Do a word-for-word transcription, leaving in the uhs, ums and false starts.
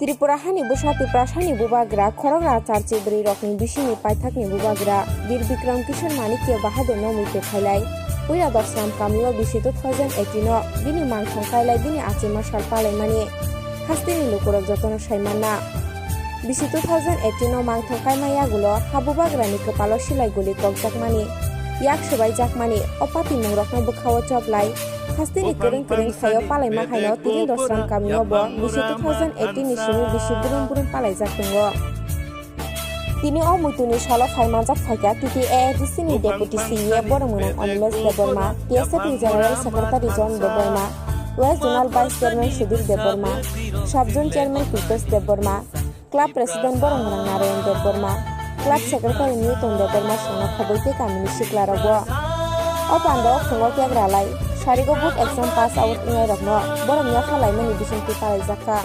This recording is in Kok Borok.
Tripura hani bwsa Tiprasani bubagra khorokra charchi bwrwi rokni bisingni paithakni bubagra Bir Bikram Kishore Manikya Bahadur no muitu khailai. Puila Dosram kamio bisi two thousand eighteen o bini mangthong kailai bini achima sal palaimani hasteni lukurok jotono saimanna. Bisi two thousand eighteen o mangthong kaima yagulo ha bubagrani kwpalo silai guli kokjakmani, yak swbaijakmani o patimungrokno bwkhao choplai hasteni kwrwng kwrwng saio palaima haino tini Dosram kamio bo bisi two thousand eighteen ni simi bisi burum burum palaijak tongo. Tini o muituni salo phai manjak phaikha T T A A D C ni Deputy C E A borok mwnang Animesh Debbarma, T S F ni General Secretary John Debbarma, West Zonal Vice Chairman Sudhir Debbarma, Sub Zone Chairman Pritesh Debbarma, Club President borok mwnang Narayan Debbarma, Club Secretary Newton Debbarma songno khoboi tei kamini siklarokbo. O pandao phungo kek ralai, sarigo board exam pass out wngnairokno borok yapha laimani bisingtwi palaijakha.